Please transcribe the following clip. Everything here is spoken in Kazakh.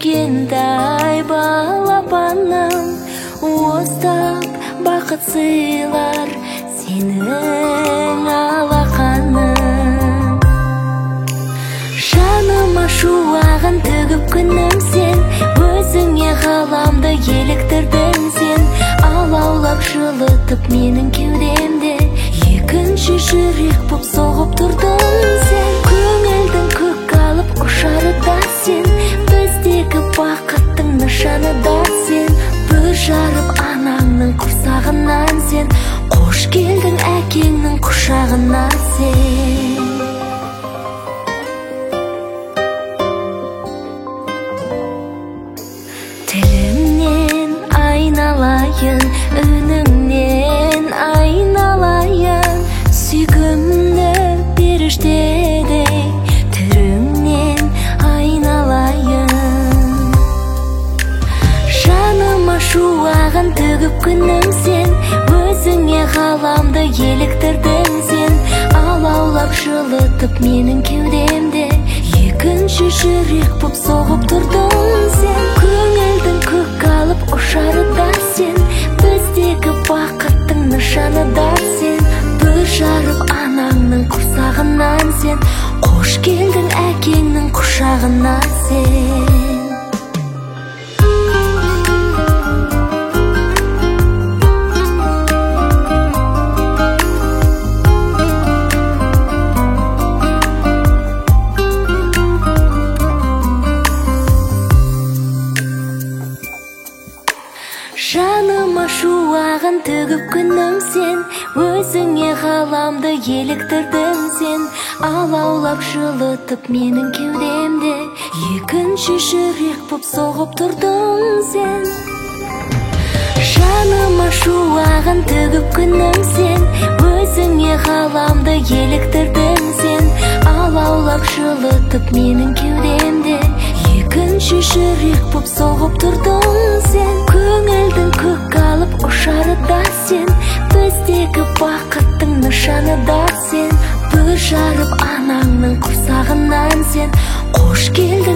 Кішкентай балапаным, уыстап бақыт сыйлар сенің алақаның. Жаныма шуағын төгіп күнім сен, өзіңе ғаламды еліктірдің сен. Алаулап жылытып менің кеудемде, екінші жүрек боп соғып тұрдың сен. Көңілдің көк алып ұшары да сен, біздегі бақыттың нышаны да сен. Бүр жарып анаңның құрсағынан сен, қош келдің әкеңнің құшағына сен. Тілімнен айналайын, үніңнен айналайын, сүйкімді періштедей түріңнен айналайын. Жаныма шуағын төгіп күнім сен, өзіңе ғаламды еліктірдің сен. Алаулап жылытып менің кеудемде, екінші жүрек боп соғып тұрдың сен. Көңілдің көк алып ұшары да сен, біздегі бақыттың нышаны да сен. Бүр жарып анаңның құрсағынан сен, қош келдің әкеңнің құшағына сен. Жаныма шуағын төгіп күнім сен, өзіңе ғаламды еліктірдің сен. Алаулап жылытып менің кеудемде, екінші жүрек боп соғып тұрдың сен. Жаныма шуағын төгіп күнім сен, өзіңе ғаламды еліктірдің сен. Алаулап жылытып менің кеудемде, екінші жүрек боп соғып тұрдың сен. Көңілдің көк алып ұшары да сен, біздегі бақыттың нышаны да сен. Бүр жарып анаңның құрсағынан сен, қош келдің